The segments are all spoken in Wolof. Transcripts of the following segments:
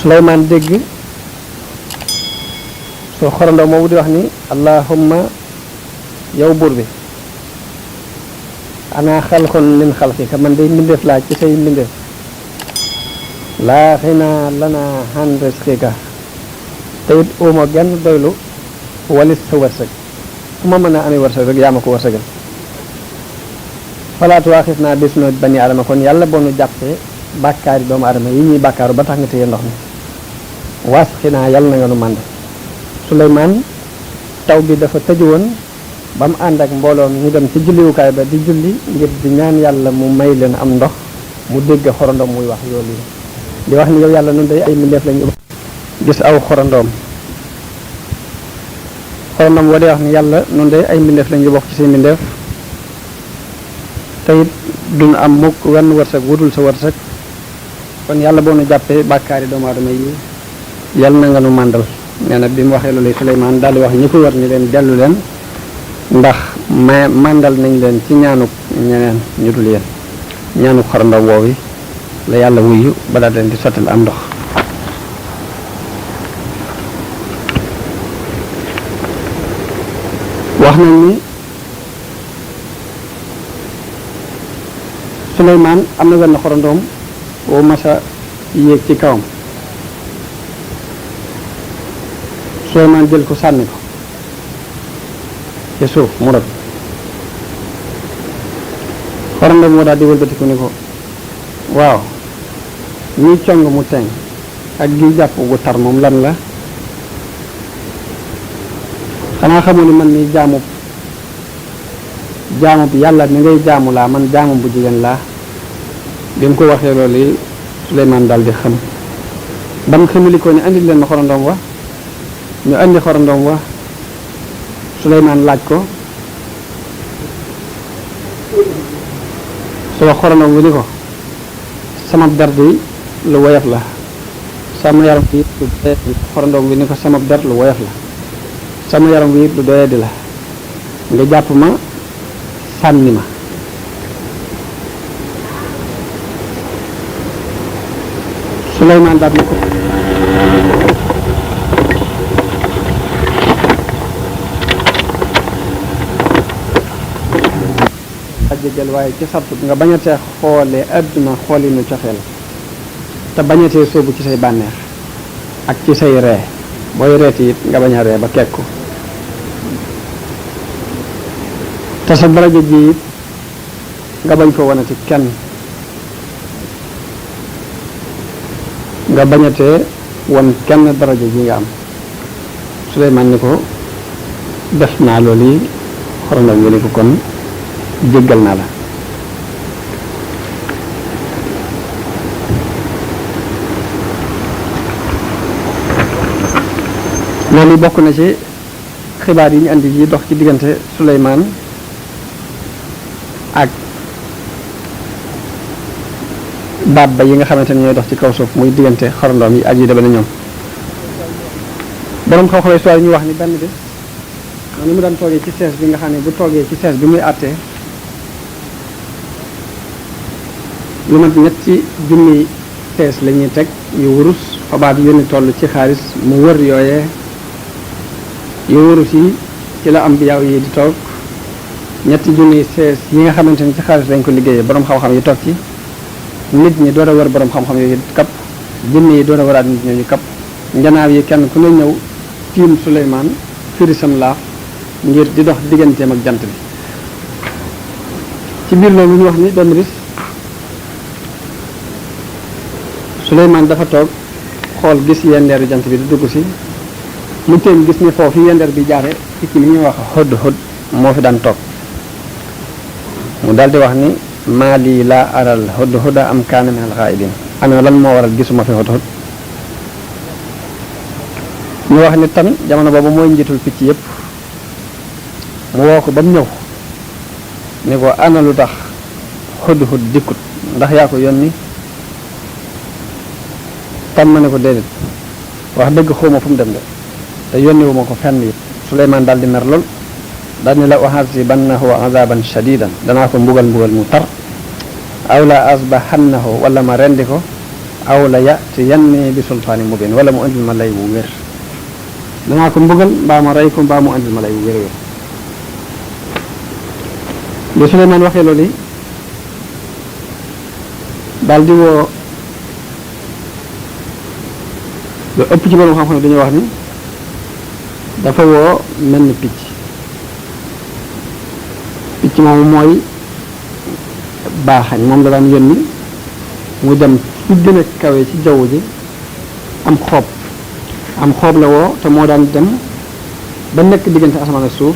Suleymaan dégg soo xorandoo moomu di wax ni allahumma yow buur bi ana xalqun min xalqika man day mbindeef laa ci say mbindeef laa xinaa lanaa an rizqika te it uma genn doylu walis sa wërsëg fu ma mën a amee wërsëg rek yaa ma ko wërsëgal falaatu waaxis naa bis noo bani adama kon yàlla boo nu jàppee bàkkaari doomu adama yi ñuy bàkkaaru ba tax nga téye ndox mi waas xinaa yàlla na nga nu mànd Suleymaan taw bi dafa tëju woon ba mu ànd ak mbooloo mi ñu dem ci julliwukaay ba di julli ngir di ñaan yàlla mu may leen am ndox mu dégg xorandoom muy wax yoolu yi di wax ni yow yàlla nun day ay mbindeef lañu gis aw xorandoom woo day wax ni yàlla nun day ay mbindeef lañu bokk ci say mbindeef te it duñu am mukk wenn wërsëg wudul sa wërsëg kon yàlla boo nu jàppee bàkkaari doomu aadama yi yàlla na nga nu màndal nee na bi mu waxee loolu Suleymaan daal di wax ñi ko war ni leen dellu leen ndax màndal nañ leen ci ñaanuk ñeneen ñu dul yéen ñaanuk xorandoom woowi la yàlla wuyu ba daal leen di sottal am ndox wax nañ ni Suleymaan am na wenn xorandoom woo masa yéeg ci kawam Suleymaan jël ko sànni ko ci suuf mu rëb xorandoom moo daal di wëlbatiku ni ko waaw ñuy cong mu teŋ ak gi jàpp gu tar moom lan la xanaa xamu ni man ni jaamub yàlla mi ngay jaamu laa man jaamu bu jigéen laa bi mu ko waxee loolu yi Suleymaan daal di xam ba mu ximilikoo ni andi leen ma xorandoom wa ñu andi xorandoom wa Suleymaan laaj ko su wax xorandoom bi ni ko sama der di lu woyof la sama yaram wi lu doyadi xorandoom bi ni ko sama der lu woyof la sama yaram wi lu doyadi la nga jàpp ma sànni ma Suleymaan daal ni ko jégal waaye ci sartu nga bañatee xoolee àdduna xoolinu cofeel te bañatee sóobu ci say bànneex ak ci say ree booy reeti it nga bañ a ree ba kekku te sa daraja ji it nga bañ ko wanati kenn nga bañatee won kenn daraja ji nga am Suleymaan ni ko def naa loolu yi xorandoom nga ni ko kon jéggal naa la loolu bokk na ci xibaar yi ñu andi yi dox ci diggante Suleymaan ak dabba yi nga xamante ne ñooy dox ci kaw suuf muy diggante xorandoom yi ak yi deme na ñoom boroom xam-xam histoire yi ñu wax ni benn bi ni mu daan toogee ci sees bi nga xam ne bu toogee ci sees bi muy àttee lu mat ñetti junni sees la ñuy teg yu wurus fabaat yónni toll ci xaalis mu wër yooyee yu wurus yi ci la am bi yaw yi di toog ñetti junni sees yi nga xamante ni ci xaalis lañ ko liggéeyee borom xam-xam yi toog ci nit ñi door a wër borom xam-xam yooyu kap jinne yi door a waraat nit ñooñu kap njanaaw yi kenn ku ne ñëw tiim Suleymaan firi sam laaf ngir di dox digganteem ak jant bi ci biir loolu ñu wax ni benn bis Suleymaan dafa toog xool gis yendeeru jant bi di dugg si mu teen gis ni foofu yendeer bi jaare picc mi ñuy wax hëdd hëdd moo fi daan toog mu daldi wax ni maa lii laa aral hëdd hëdd am kaana min al xaa'ibin ana lan moo waral gisuma fi hëdd hëdd ñu wax ni tan jamono boobu mooy njiitul picc yépp mu woo ko ba mu ñëw ni ko ana lu tax hëdd hëdd dikkut ndax yaa ko yónni tan ma ne ko déedéet wax dëgg xawma fu mu dem de te yónniwu ma ko fenn it Suleymaan daal di mer lool daal ni la u'azibannahu azaban shadidan danaa ko mbugal mu tar aw la asbahannahu wala ma rendi ko aw la ya'tiyanni bi sultaanin mubin wala mu andil ma lay wu wér danaa ko mbugal mbaa ma rey ko mbaa mu andil ma lay wu wér wér bi Suleymaan waxee loolu daal di woo lu ëpp ci borom xam-xam dañuy wax ni dafa woo mel ni picc moomu mooy baaxañ moom la daan yónni mu dem fu gën a kawe ci jaww ji am xoob la woo te moo daan dem ba nekk diggante asamaan ak suuf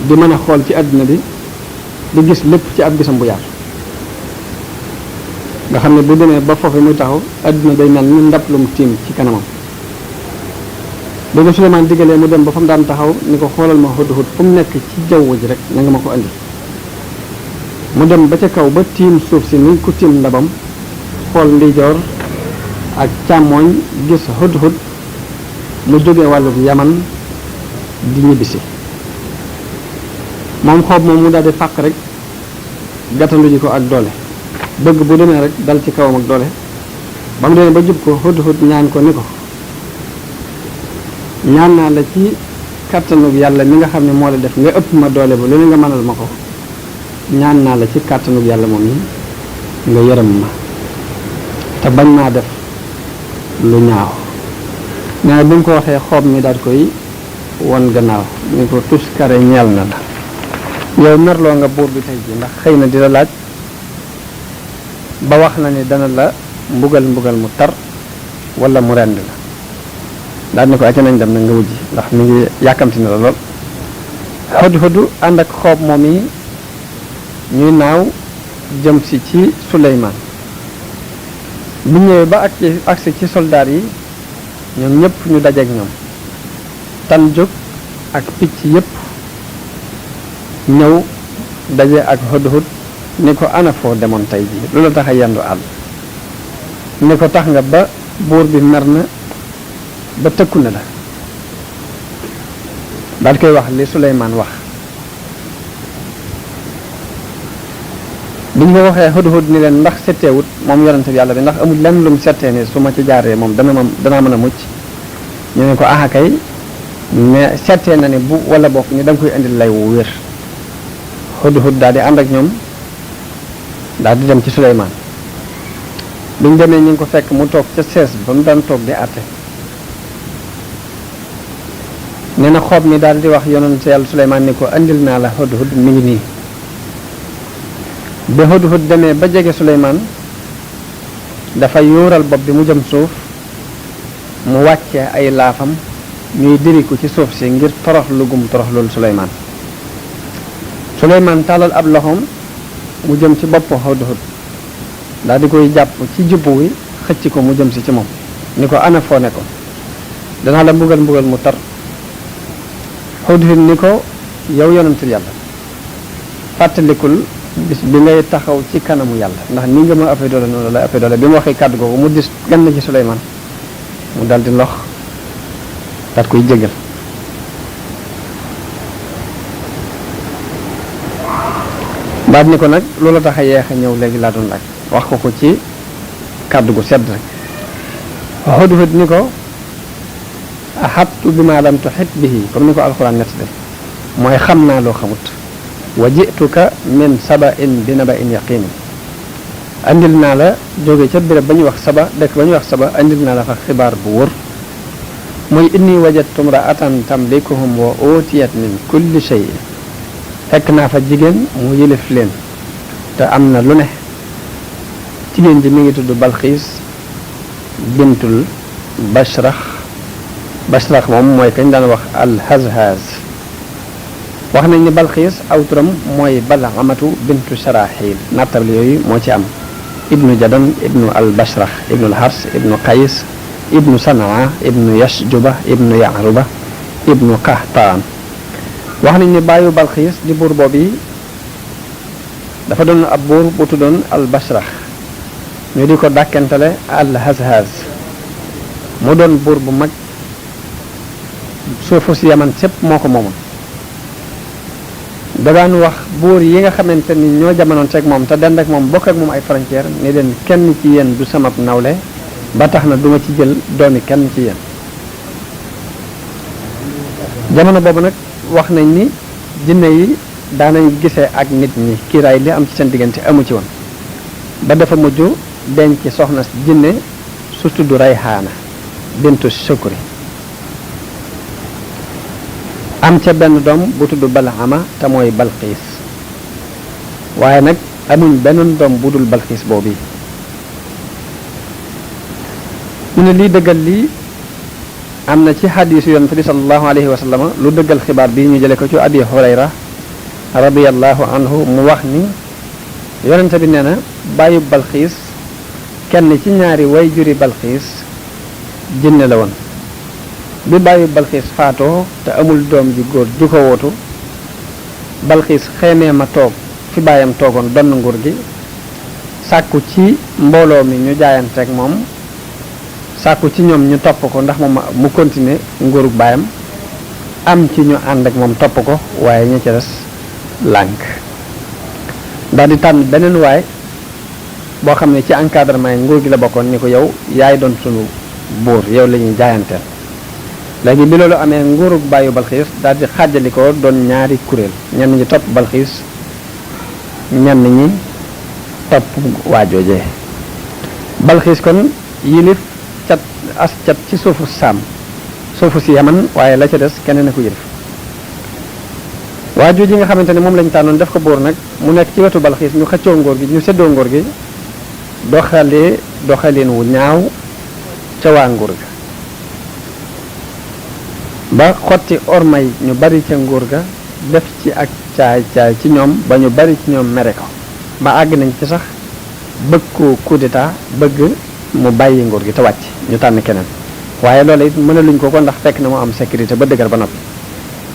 di mën a xool ci àdduna bi di gis lépp ci ab gisam bu yaatu nga xam ne bu demee ba foofu muy taxaw àdduna day mel ni ndab lu mu tiim ci kanamam léegi Suleymaan diggalee mu dem ba fa mu daan taxaw ni ko xoolal ma Hudhud fu mu nekk ci jaww ji rek na nga ma ko andi mu dem ba ca kaw ba tiim suuf si ni ku tiim ndabam xool ndijoor ak càmmooñ gis Hudhud mu jógee wàllu Yaman di ñibbisi moom xoob moom mu daal di fàq rek gàttandu ji ko ak doole bëgg bu demee rek dal ci kawam ak doole ba mu demee ba jub ko Hudhud ñaan ko ni ko ñaan naa la ci kàttanug yàlla mi nga xam ne moo la def nga ëpp ma doole ba lu ne nga mënal ma ko ñaan naa la ci kàttanug yàlla moom yi nga yërëm ma te bañ maa def lu ñaaw nee na bi mu ko waxee xoob mi daal koy won gannaaw ni ko tuskare ñeel na la yow merloo nga buur bi tey ji ndax xëy na di la laaj ba wax na ni dana la mbugal mu tar wala mu rend la daal ni ko acca nañ dem nag nga wujji ndax mi ngi yàkkamti na la lool Hudhud ànd ak xoob moom yi ñuy naaw jëm si ci Suleymaan bu ñëwee ba agsi ci soldaar yi ñoom ñëpp ñu dajeek ñoom tan jóg ak picc yëpp ñëw daje ak Hudhud ni ko ana foo demoon tey ji lu la tax a yendu àll ni ko tax nga ba buur bi mer na ba tëkku na la daal koy wax li Suleymaan wax bi ñu ko waxee Hudhud ni leen ndax setteewut moom yonente bi yàlla bi ndax amul lenn lu mu settee ni su ma ci jaaree moom danaa mën a mucc ñu ne ko aha kay mais settee na ni bu wala bokk ni da nga koy indil lay wu wér Hudhud daal di ànd ak ñoom daal di dem ci Suleymaan bi ñu demee ñu ngi ko fekk mu toog ca sees ba mu daan toog di àtte nee na xoob mi daal di wax yonent yàlla Suleymaan ni ko andil naa la Hudhud mi ngi nii bi Hudhud demee ba jege Suleymaan dafa yuural bopp bi mu jëm suuf mu wàccee ay laafam ñuy diriku ci suuf si ngir torox lugum torox loolu Suleymaan tàllal ab loxoom mu jëm ci bopp Hudhud daal di koy jàpp ci jubbu wi xëcc ko mu jëm si ci moom ni ko ana foo ne ko danaa la mbugal mu tar Hudhud ni ko yow yonent yàlla fàttalikul bis bi ngay taxaw ci kanamu yàlla ndax ni nga ma ëppee doole noonu la ëppee doole bi mu waxee kàddu googu mu dis gann ci Suleymaan mu dal di lox daat koy jégal daal ni ko nag loola tax a yeex a ñëw léegi laa doon laaj wax ko ci kàddu gu sedd rek Hudhud ni ko ahattu bi ma lam tuhit bihi comme ni ko alxuraan nett de mooy xam naa loo xamut wa jituka min saba'in bi naba'in yaqin andil naa la jóge ca béréb ba ñuy wax saba dëkk ba ñuy wax saba andil naa la fa xibaar bu wóor mooy inni wajadtu imra'atan tamlikuhum wa utiyat min kulli shay fekk naa fa jigéen mu yilif leen te am na lu ne jigéen ji mi ngi tudd Balxiis bintul Bashrax moom mooy kañ daan wax al-Hazhaz wax nañ ni Balxiis aw turam mooy Bal'amatu bintu Sharaxil nattal yooyu moo ci am ibnu Jadan ibnu al-Bashrax ibnu al-Hars ibnu Qays ibnu Sanaa ibnu Yashjuba ibnu Ya'ruba ibnu Qahtaan wax nañ ni bàyyu Balxiis di buur boobu yi dafa doon ab buur bu tuddoon al-Bashrax ñu di ko dàkkentale al-Hazhaz mu doon buur bu mag suufu si Yaman sépp moo ko moomoon da daan wax buur yi nga xamante ni ñoo jamonoon teg moom te dend ak moom bokk ak moom ay frontière ni leen kenn ci yéen du sama nawle ba tax na duma ci jël doomi kenn ci yéen. jamono boobu nag wax nañ ni jinne yi daanañ gisee ak nit ñi kiiraay li am ci seen diggante amu ci woon ba dafa mujj denc soxna jinne su tudd Rayhaana bintu Sukri am ca benn doom bu tudd Balhama te mooy Balxiis waaye nag amuñ benn doom bu dul Balxiis boobu ñu ne lii dëggal lii am na ci xadiisu yonent bi sallallahu alayhi wa sallam lu dëggal xibaar bi ñu jële ko ci Abi Hurayra radiyallahu anhu mu wax ni yonent bi nee na bàyyu Balxiis kenn ci ñaari way juri Balxiis jinne la woon bi bàyyu Balxiis faatoo te amul doom ji góor ju ko wootu Balxiis xeemee ma toog fi baayam toogoon donn nguur gi sàkku ci mbooloo mi ñu jaayanteeg moom sàkku ci ñoom ñu topp ko ndax moom mu continuer nguurug baayam am ci ñu ànd ak moom topp ko waaye ña ca des lànk daal di tànn beneen waay boo xam ne ci encadrement yi nguur gi la bokkoon ni ko yow yaay doon sunu buur yow la ñuy jaayanteel léegi bi loolu amee nguurug bàyyu Balxiis daal di xàjjali ko doon ñaari kuréel ñenn ñi topp Balxiis ñenn ñi topp waajoojee Balxiis kon yilif cat as cat ci suufu saam suufu si Yaman waaye la ca des keneen a ko yilif waajooji nga xamante ne moom lañu tànnoon def ko buur nag mu nekk ci wetu Balxiis ñu xëccoo ngóor gi ñu séddoo ngóor gi doxaleen wu ñaaw ca waa nguur ga ba xotti ormay ñu bari ca nguur ga def ci ak caay ci ñoom ba ñu bari ci ñoom mere ko ba àgg nañ ci sax bëgg ko coup d'état bëgg mu bàyyi nguur gi te wàcc ñu tànn keneen waaye loolu it mënaluñ ko ndax fekk na mu am sécurité ba dëgër ba noppi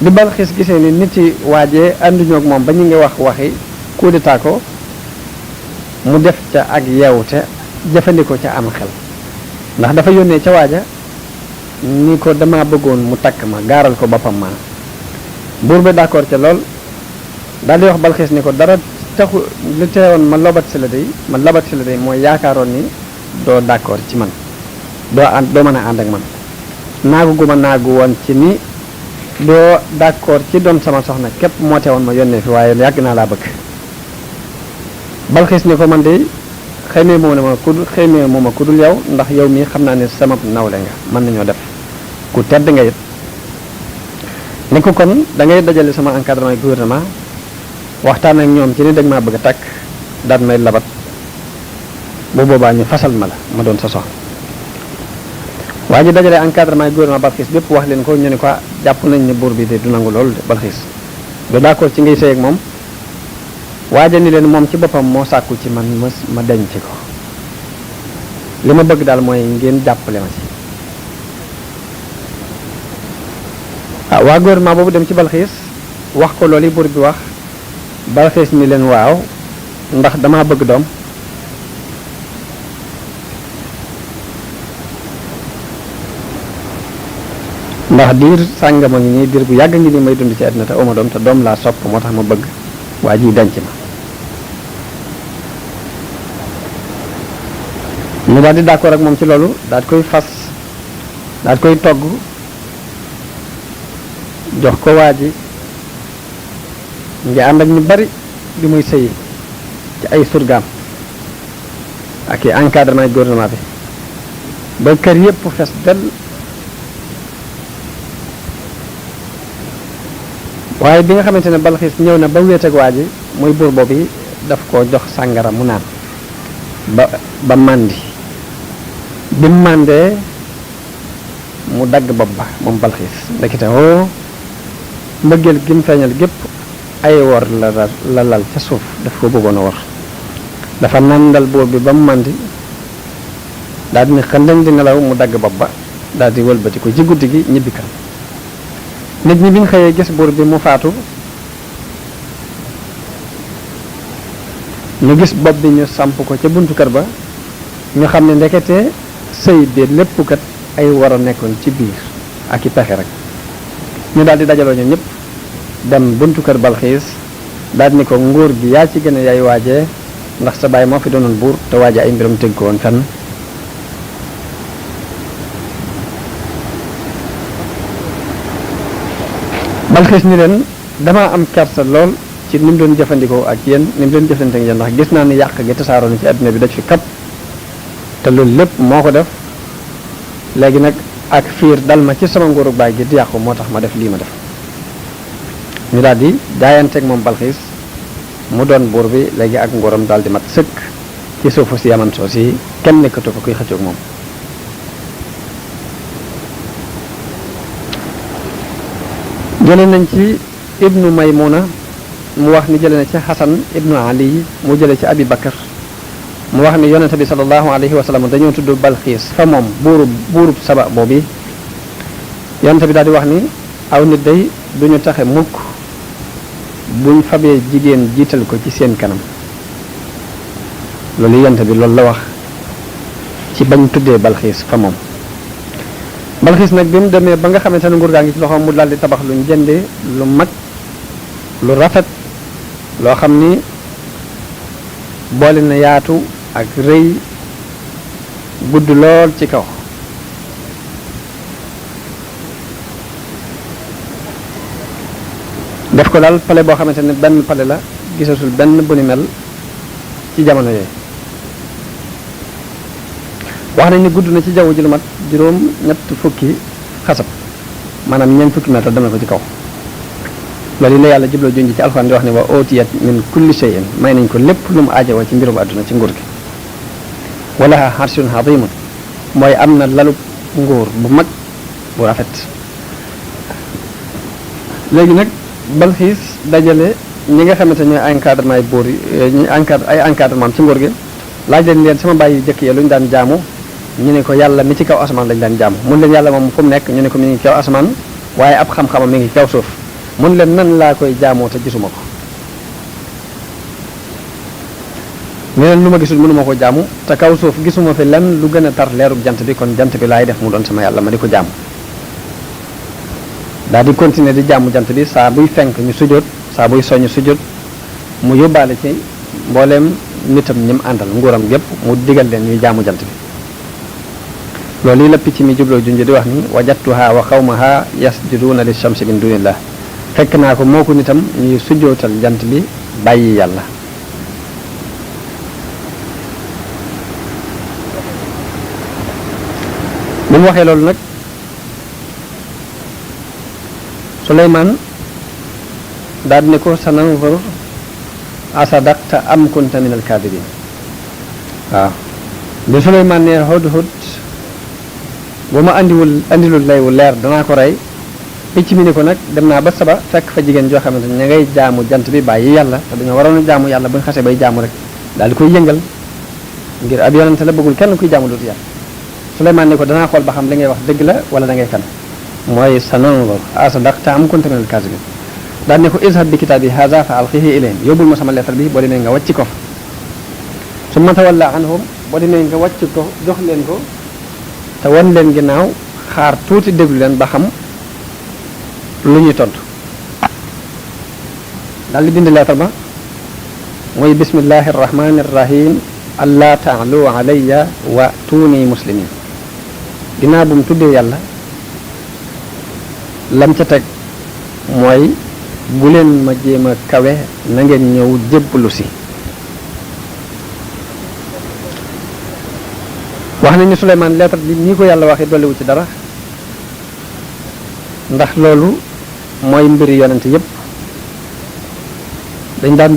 bi Balxiis gisee ni nit yi waajee ànduñoo ak moom ba ñu ngi waxi coup d'état ko mu def ca ak yeewute jëfandikoo ca am xel ndax dafa yónnee ca waaja ni ko dama bëggoon mu takk ma gaaral ko boppam ma buur ba d'accord ca lool daal di wax Balxiis ni ko dara taxu li teewoon ma labat si la day mooy yaakaaroon ni doo d'accord ci man doo mën a ànd ak man naagu gu ma naagu woon ci ni doo d'accord ci doon sama soxna képp moo teewoon ma yónnee fi waaye yàgg naa laa bëgg Balxiis ni ko man de xëymee moo ma ku dul yow ndax yow mii xam naa ne sama nawle nga mën nañoo def ku tedd nga it ni ko kon da ngay dajale sama encadrement gouvernement waxtaan ak ñoom ci ni dañ maa bëgg a takk daat may labat bu boobaa ñu fasal ma la ma doon sa soxna waa ji dajale encadrement gouvernement Balxiis bépp wax leen ko ñu ne ko jàpp nañ ne buur bi de du nangu loolu Balxiis du d'accord ci ngay sëy ak moom waaja ni leen moom ci boppam moo sàkku ci man ma denc ko li ma bëgg daal mooy ngeen jàppale ma ci waa gouvernement boobu dem ci Balxiis wax ko loolu yi buur bi wax Balxiis ni leen waaw ndax dama bëgg doom ndax diir sàngama ngi nii diir bu yàgg ngi nii may dund ci àddina te oma doom te doom laa sopp moo tax ma bëgg waa ji denc ma mu daal di d'accord ak moom ci loolu daal koy fas daal koy togg jox ko waa ji ngi ànd ak ñu bari bi muy sëyi ci ay surgaam ak i encadrement gouvernement bi ba kër yépp fes del waaye bi nga xamante ne Balxiis ñëw na ba wéet ak waa ji muy buur boobu daf ko jox sàngara mu naan ba màndi bi mu màndee mu dagg bopp ba moom Balxiis ndekete mbëggeel gi mu feeñal gépp ay wor la lal ca suuf daf ko bëggoon a wor dafa nandal buur bi ba mu màndi daal di ne xëndañ di nelaw mu dagg bopp ba daal di wëlbati ko ci guddi gi ñibbi kan nit ñi bi ñu xëyee gis buur bi mu faatu ñu gis bopp bi ñu samp ko ca buntu kër ba ñu xam ne ndekete sëy bi lépp kat ay war a nekkoon ci biir ak i pexe rek ñu daal di dajaloo ñoom ñëpp dem buntu kër Balxiis daal ni ko nguur gi yaa ci gën a yaay waajee ndax sa baay moo fi doonoon buur te waaje ay mbiram tëgg ko woon fenn Balxiis ni leen damaa am kersa lool ci ni mu doon jëfandikoo ak yéen ni mu doon jëfandikoo ak yéen ndax gis naa ni yàq gi tasaaroo na ci àdduna bi daj fi kap te loolu lépp moo ko def léegi nag ak fiir dal ma ci sama nguuru baay gi di yàqu moo tax ma def lii ma def ñu daal di jaayanteeg moom Balxiis mu doon buur bi léegi ak nguuram daal di mat sëkk ci suufu si Yaman soo si kenn nekkatu fa kuy xëccoog moom jële nañ ci ibnu Maymuna mu wax ni jële na ci Xasan ibnu Ali mu jële ci Abi Bakar mu wax ni yonente bi sallallahu alayhi wa sallam dañoo tudd Balxiis fa moom buurub Saba boobu yonente bi daal di wax ni aw nit day duñu taxe mukk buñ fabee jigéen jiital ko ci seen kanam loolu yonente bi loolu la wax ci bañ tuddee Balxiis fa moom Balxiis nag bi mu demee ba nga xamante ne nguur gaa ngi ci loxoom mu daldi tabax luñ jëndee lu mag lu rafet loo xam ni boole na yaatu ak rëy gudd lool ci kaw def ko daal pale boo xamante ne benn pale la gisatul benn bu ni mel ci jamono yooyu wax nañ ni gudd na ci jaww ji lu mat juróom ñett fukki xasab maanaam ñeent fukki mètre dem na ko ci kaw loolu yi la yàlla jubloo junj ci alxuraan di wax ne wa ootiyat min kulli shay'in may nañ ko lépp lu mu aajowoo ci mbirum àdduna ci nguur gi walaha harshun azimun mooy am na lalub nguur bu mag bu rafet léegi nag Balxiis dajale ñi nga xamante ñooy encadrement ay buur yi ñu encadre ay encadrement ci nguur gi laaj leen sama bàyyi yu jëkk ya lu ñu daan jaamu ñu ne ko yàlla mi ci kaw asamaan lañu daan jaamu mun leen yàlla moom fu mu nekk ñu ne ko mi ngi kaw asamaan waaye ab xam-xamam mi ngi kaw suuf mun leen nan laa koy jaamoo te gisuma ko ne leen lu ma gisul mënuma ko jaamu te kaw suuf gisuma fi lenn lu gën a tar leerub jant bi kon jant bi laay def mu doon sama yàlla ma di ko jaamu daal di continuer di jaamu jant bi saa buy fenk ñu sujjóot saa buy soñu sujjóot mu yóbbaale ci mbooleem nitam ñi mu àndal nguuram gépp mu digal leen ñuy jaamu jant bi loolu yi la picc mi jubloo junj di wax ni wajadtuha wa qawmaha yasjuduuna li shamsi min dunillah fekk naa ko moo ko nitam ñuy sujjootal jant bi bàyyi yàlla bi mu waxee loolu nag Suleymaan daal ne ko sananzur asadaqta am kunta min alkaadibin waaw bi Suleymaan ne hudhud bu ma andilul lay wu leer danaa ko rey picc mi ni ko nag dem naa ba Saba fekk fa jigéen joo xamante ne ña ngay jaamu jant bi bàyyi yàlla te dañoo waroon a jaamu yàlla bu ñu xasee bay jaamu rek daal di koy yëngal ngir ab yonente la bëggul kenn kuy jaamu dootu yàlla Suleymaan ne ko danaa xool ba xam li ngay wax dëgg la wala da ngay fen mooy sananzur asadaqta am kunta min alkaadibin daal ne ko izhab bi kitaabi haza fa alqihi ilayhim yóbbul ma sama lettre bi boo demee nga wàcc ko fa summa tawalla anhum boo demee nga wàcc ko jox leen ko te wan leen ginnaaw xaar tuuti déglu leen ba xam lu ñuy tontu daal di bind lettre ba mooy bismillahi arrahmani arrahim allah taalu alayya wa tuuni muslimin ginnaaw bu mu tuddee yàlla lam ca teg mooy bu leen ma jéem a kawe na ngeen ñëw jébbalu si wax nañu Suleymaan lettre bi nii ko yàlla waxee dolliwu ci dara ndax loolu mooy mbiri yonent yépp dañ daan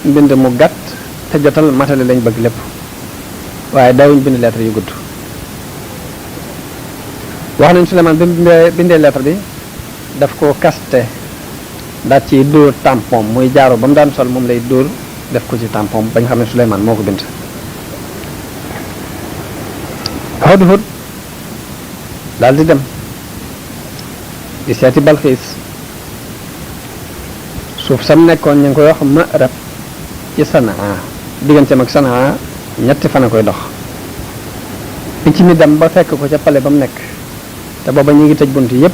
bind mu gàtt te jotal matale lañ bëgg lépp waaye daawuñ bind lettre yu gudd wax nañu Suleymaan bi mu bindee lettre bi daf ko kaste daal ci dóor tampon muy jaaro ba mu daan sol moom lay dóor def ko ci tampon bañ xam ne Suleymaan moo ko bind Hudhud daal di dem di seeti Balxiis suuf sam nekkoon ñu ngi koy wax Ma'rab ci Sanaa digganteem ak Sanaa ñetti fan a koy dox picc mi dem ba fekk ko ca pale ba mu nekk te booba ñu ngi tëj bunt yépp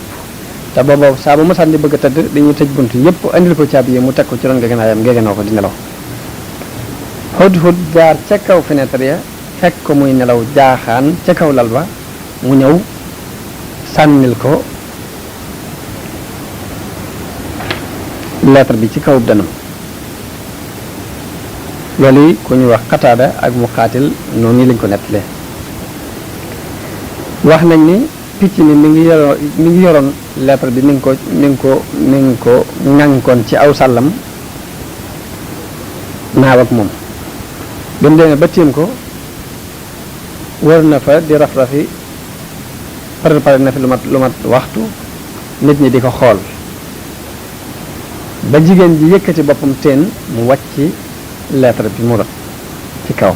te te booba saa bu masaan di bëgg a tëdd dañuy tëj bunt yépp andil ko caabi yi mu teg ko ci ron ngegenaayam ngegenoo ko di nelaw Hudhud jaar ca kaw fenêtre ya fekk ko muy nelaw jaaxaan ca kaw lal ba mu ñëw sànnil ko lettre bi ci kaw danam loolu yi ku ñuy wax Qataada ak Muqaatil noonu lañ ko nettalee wax nañ ni picc mi mi ngi yoroon lettre bi mi ngi ko ŋànkoon ci aw sàllam naaw ak moom bi mu demee ba tiim ko wër na fa di raf-rafi préparé na fi lu mat waxtu nit ñi di ko xool ba jigéen ji yëkkati boppam teen mu wàcc lettre bi mu rot ci kaw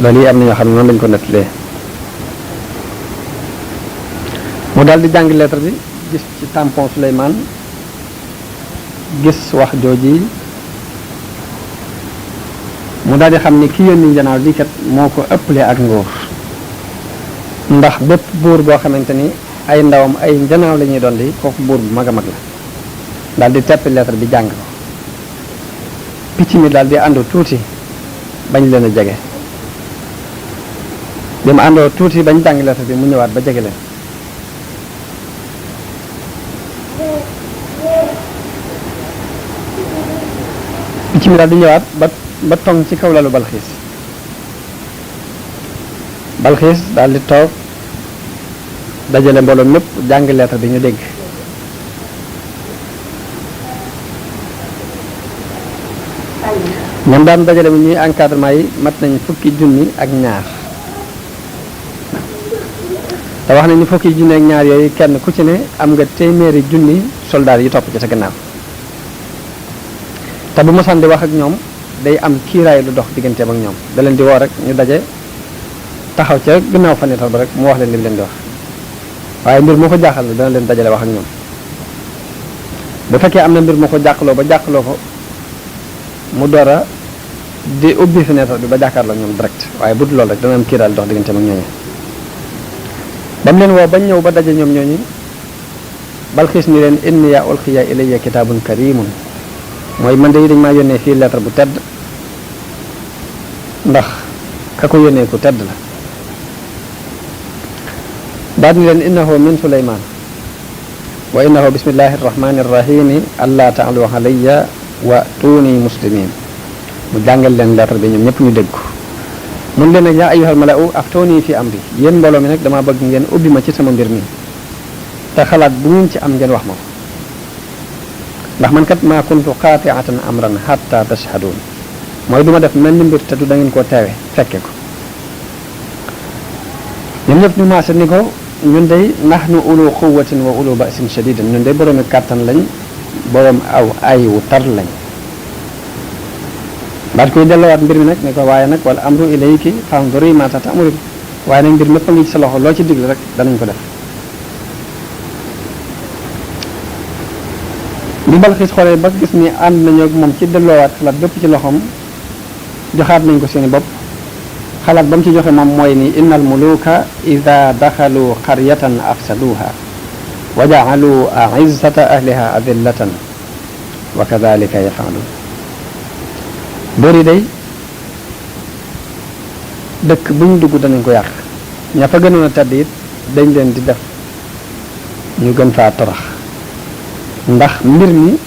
loolu yi am na ñoo xam ne noonu lañ ko nettalee mu daal di jàng lettre bi gis ci tampon Souleymane gis wax jooji mu daal di xam ni ki yónni njanaaw lii kat moo ko ëppale ak nguur ndax bépp buur boo xamante ni ay ndawam ay njanaaw la ñuy doon di kooku buur bu mag a mag la daal di teppi lettre bi jàng ko picc mi daal di àndu tuuti bañ leen a jege bi mu àndoo tuuti bañ jàng lettre bi mu ñëwaat ba jege leen picc mi daal di ñëwaat ba tong ci kaw lalu Balxiis daal di toog dajale mbooloo mépp jàng lettre bi ñu dégg ñoom daan dajale bi ñuy encadrement yi mat nañ fukki junni ak ñaar te wax nañ ni fukki junni ak ñaar yooyu kenn ku ci ne am nga téeméeri junni soldaar yi topp ci sa gannaaw te bu mosaan di wax ak ñoom day am kiiraay lu dox digganteem ak ñoom da leen di woo rek ñu daje taxaw ca gannaaw fenêtre ba rek mu wax leen li mu leen di wax waaye mbir moo ko jaaxal dana leen dajale wax ak ñoom bu fekkee am na mbir moo ko jàqaloo ba jàqaloo ko mu door a di ubbi fenêtre bi ba jàkkaarloo ñoom direct waaye bu dul loolu rek dana am kiiraay lu dox digganteem ak ñooñu ba mu leen woo bañ ñëw ba daje ñoom ñooñu Balxiis ni leen inni yaa ulqiya ilayya kitaabun karimun mooy man de dañ maa yónnee fii lettre bu tedd ndax ka ko yónnee ku tedd la daal ni leen innahu min Suleymaan wa innahu bismillahi arrahmani arrahimi allaa ta'alu alayya wa tuuni muslimin mu jàngal leen lettre bi ñoom ñëpp ñu dégg ko mun leen nag yaa ayyuhal mala'u aftooni fi amri yéen mbooloo mi nag damaa bëgg ngeen ubbi ma ci sama mbir mi te xalaat bu ngeen ci am ngeen wax ma ko ndax man kat maa kuntu qaati'atan amran hatta tashhadun mooy du ma def mel ni mbir te du da ngeen koo teewe fekke ko ñoom ñëpp ñu maase ni ko ñun day nahnu ulu quwwatin wa ulu ba'sin shadidin ñun day boroomi kàttan lañ boroom aw ay wu tar lañ baat koy delluwaat mbir mi nag ne ko waaye nag wala amru ilayki fanzuri ma ta'muri waaye nag mbir mépp a ngi ci sa loxo loo ci digle rek danañ ko def bi Balxiis xoolee ba gis ni ànd nañu ak moom ci delloowaat xalaat bépp ci loxoom joxaat nañ ko seeni bopp xalaat ba mu ci joxe moom mooy ni innal muluka ida daxalu qaryatan afsaduha wa ja'alu a'izzata ahliha adillatan wa kadhalika yaf'alun boori day dëkk bu ñu dugg danañ ko yàq ña fa gënoon a tedd it dañ leen di def ñu gën faa torox ndax mbir mi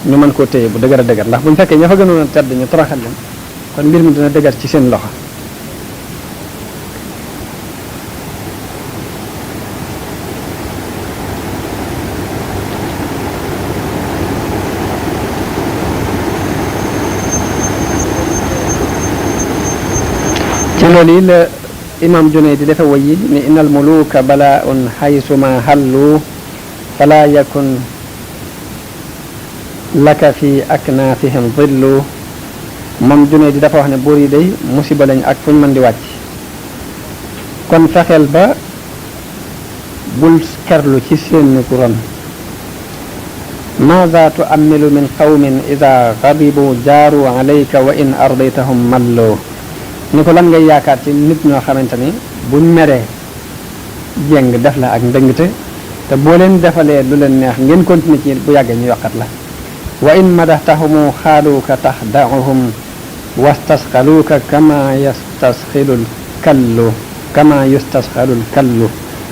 ñu mën koo téye bu dëgër a dëgër ndax bu ñu fekkee ña fa gënoon a tedd ñu toroxal leen kon mbir mi dina dëgër ci seen loxo ci loolu yi la imam Junayd di defe woy yi ni innal muluka bala'un haysuma hallu fala yakun laka fi aknaafihim dhillu moom Junayd di dafa wax ne buur yi day musiba lañ ak fu ñu mën di wàcc kon fexeel ba bul kerlu ci seen ron maada tu'ammilu min qawmin ida ghadibu jaaru alayka wa in ardaytahum mallu ni ko lan ngay yaakaar ci nit ñoo xamante ni buñ meree jéng def la ak ndëngte te boo leen defalee lu leen neex ngeen continuer ci bu yàggee ñu yokkat la wa in madaxtahumu xaaluuka taxdauhum wastasxaluuka kama yastasxilul kallu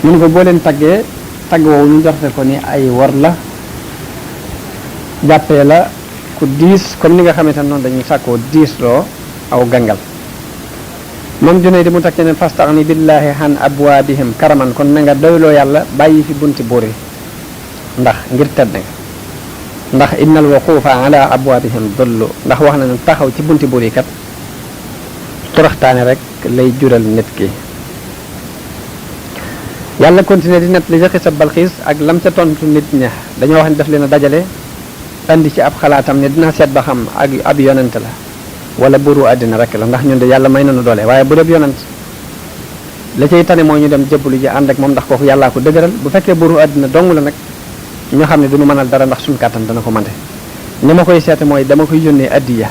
mu ne ko boo leen taggee tagg woowu ñu jorte ko ni ay war la jàppee la ku diis comme ni nga xamante ne noonu dañuy sàkkoo diisloo aw gangal moom junne di mu takk ne fastaxni billahi han abwaabihim karaman kon na nga doyloo yàlla bàyyi fi bunti buur yi ndax ngir tedd nga ndax innal wuquufa ala abwaabihim dullu ndax wax na ne taxaw ci bunti buur yi kat toroxtaane rek lay jural nit ki yàlla continué di net li ca xisa Balxiis ak lam ca tontu nit ña dañoo wax ne daf leen a dajale andi ci ab xalaatam ne dina seet ba xam ak ab yonent la wala buuru àddina rek la ndax ñun de yàlla may nañu doole waaye bu dee yonent la cay tane mooy ñu dem jëbbalu ji ànd ak moom ndax kooku yàllaa ko dëgëral bu fekkee buuru àddina dong la nag ñoo xam ne duñu mënal dara ndax suñu kàttan dana ko mante ni ma koy seete mooy dama koy yónnee addiya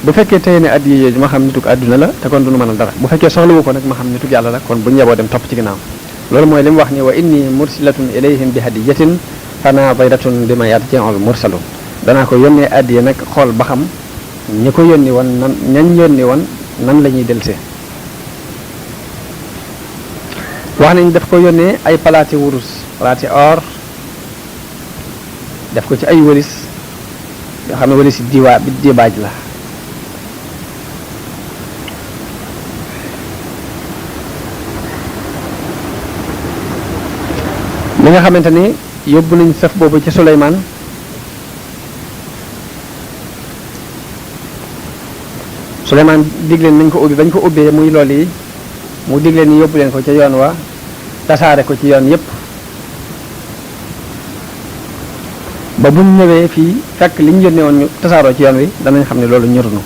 bu fekkee tey ne addiya yooyu ma xam nitug àdduna la te kon duñu mënal dara bu fekkee soxlawu ko nag ma xam nitug yàlla la kon bu ñu yeboo dem topp ci ginnaaw loolu mooy li mu wax ni wa inni mursilatun ilayhim bi hadiyatin fanadiratun bima yarji'ul mursalun danaa ko yónnee addiya nag xool ba xam ñi ko yónni woon nan ñañ yónni woon nan la ñuy delsee wax nañ daf ko yónnee ay palaati wurus palaati or def ko ci ay wëlis yoo xam ne wëlis bi dibaaj la li nga xamante ni yóbbu nañ sëf boobu ci Suleymaan Suleymaan digleen nañ ko ubbi bañ ko ubbee muy lool yi mu digleen ni yóbbu leen ko ca yoon wa tasaare ko ci yoon yépp ba buñ ñëwee fii fekk li ñu yónnee woon ñu tasaaroo ci yoon wi danañ xam ne loolu ñorunu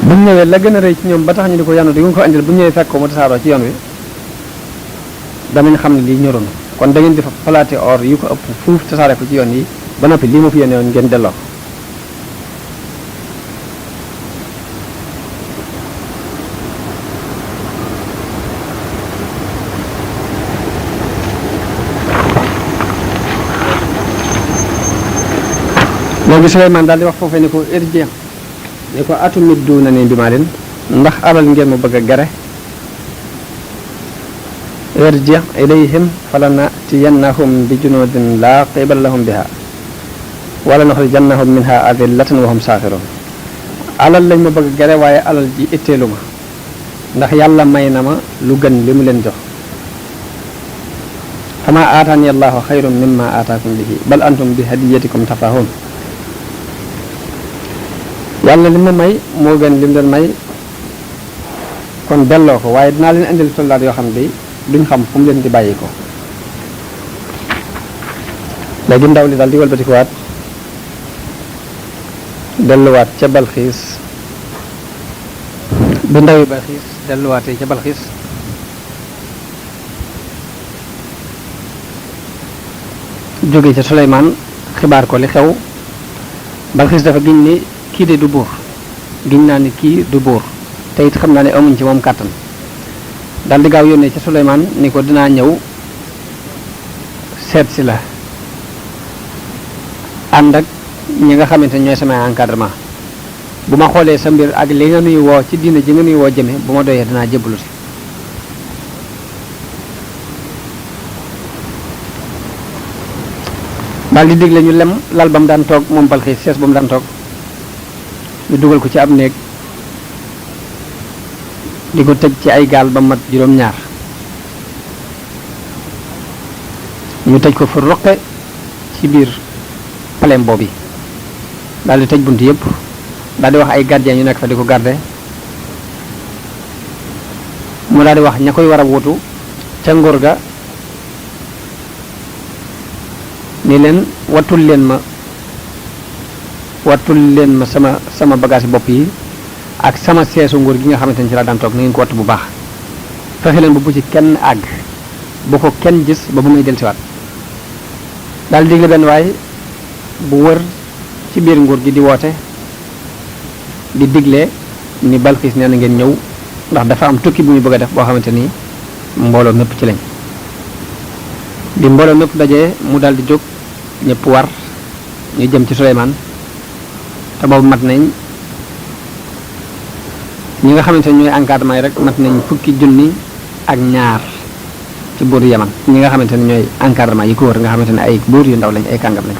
buñ ñëwee la gën a rëy ci ñoom ba tax ñu di ko yanu di nga ko andil bu ñëwee fekk ko mu tasaaroo ci yoon wi danañ xam ne lii ñorunu kon da ngeen di fa palaati or yu ko ëpp fuuf tasaare ko ci yoon yi ba noppi lii ma fi yónnee woon ngeen delloo léegi Suleymaan daal di wax foofee ni ko irji ni ko atumidduuna ni bi maa leen ndax alal ngeen mu bëgg a gare irji ilayhim falanatiyannahum bi junudin laa qibala lahum biha wala nuxrijannahum minha adillatan wa hum saaxiroon alal lañ ma bëgg a gare waaye alal ji itteelu ma ndax yàlla may na ma lu gën li mu leen jox fama aataani allahu xayrun mimma aataakum bihi bal antum bi hadiyatikum tafahun yàlla li ma may moo gën li mu leen may kon delloo ko waaye dinaa leen indil soldaat yoo xam ne duñ xam fu mu leen di bàyyi ko léegi ndaw li daal di walbatikuwaat delluwaat ca Balxiis bi ndawi Balxiis delluwaatee ca Balxiis jóge ca Suleymaan xibaar ko li xew Balxiis dafa giñ ni kii de du buur giñ naa ni kii du buur te it xam naa ne amuñ ci moom kàttan daal di gaaw yónnee ca Suleymaan ni ko dinaa ñëw seet si la ànd ak ñi nga xamante ne ñooy samay encadrement bu ma xoolee sa mbir ak li nga nuy woo ci diina ji nga nuy woo jëme bu ma doyee dinaa jébbalu si daal di digle ñu lem lal ba mu daan toog moom Balxiis sees ba mu daan toog ñu dugal ko ci ab néeg di ko tëj ci ay gaal ba mat juróom-ñaar ñu tëj ko fu roqe ci biir palem boobu daal di tëj bunt yëpp daal di wax ay gardien yu nekk fa di ko garde mu daal di wax ña koy war a wutu ca nguur ga ni leen wattul leen ma sama bagage bopp yi ak sama seesu nguur gi nga xamante ni ci laa daan toog na ngeen ko wattu bu baax fexe leen bu ci kenn àgg bu ko kenn gis ba bu may dellusiwaat daal digle benn waay bu wër ci biir nguur gi di woote di digle ni Balxiis nee na ngeen ñëw ndax dafa am tukki bu ñu bëgg a def boo xamante ni mbooloo mépp ci lañ bi mbooloo mépp dajee mu daal di jóg ñëpp war ñu jëm ci Suleymaan te boobu mat nañ ñi nga xamante ni ñooy encadrement yi rek mat nañ fukki junni ak ñaar ci buur Yaman ñi nga xamante ni ñooy encadrement yi ko wër nga xamante ne ay buur yu ndaw lañ ay kàngam lañ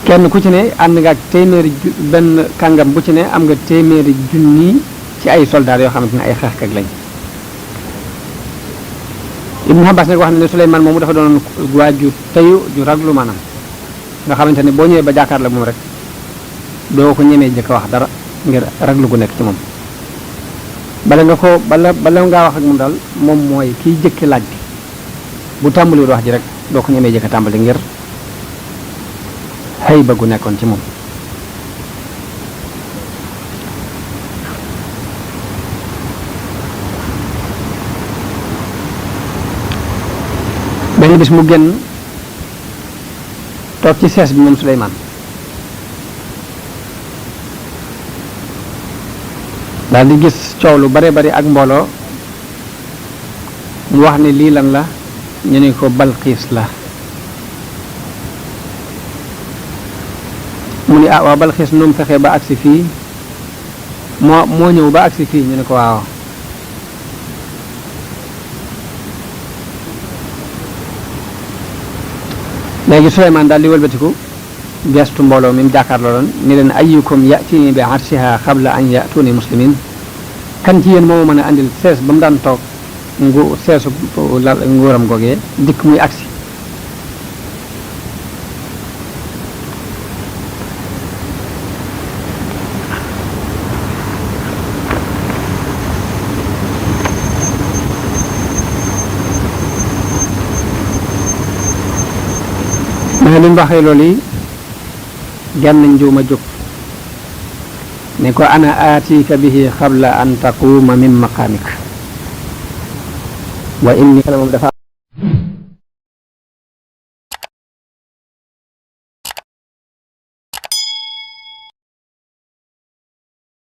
kenn ku ci ne ànd nga ak téeméeri benn kàngam bu ci ne am nga téeméeri junni ci ay soldats yoo xamante ne ay xeexkat lañ Ibn Abbas nag wax na ne Suleymaan moomu dafa doon waa ju teyu ju raglu maanaam nga xamante ne boo ñëwee ba jàkkaar la moom rek doo ko ñemee jëkk wax dara ngir raglu gu nekk ci moom bala ngaa wax ak moom daal moom mooy kiy jëkki laaj bi bu tàmbaliwul wax ji rek doo ko ñemee jëkk tàmbali ngir xëy ba gu nekkoon ci moom benn bis mu génn toog ci sees bi moom Suleymaan daal di gis coow lu bare bari ak mbooloo mu wax ne lii lan la ñu ne ko Balqiis la mu ni waaw Balqiis nu mu fexee ba agsi fii moo ñëw ba agsi fii ñu ne ko waaw léegi Suleymaan daal di wëlbatiku gestu mbooloo mi mu jàkkaarloo doon ni leen ayyukum ya'tini bi arshiha qabla an ya'tuni muslimin kan ci yéen moomu mën a andil sees ba mu daan toog seesu nguuram googee dikk muy agsi mais li mu waxee loolu yi genn njuuma jóg ne ko ana aatika bihi qabla an taquuma min maqaamik wa inni moom dafa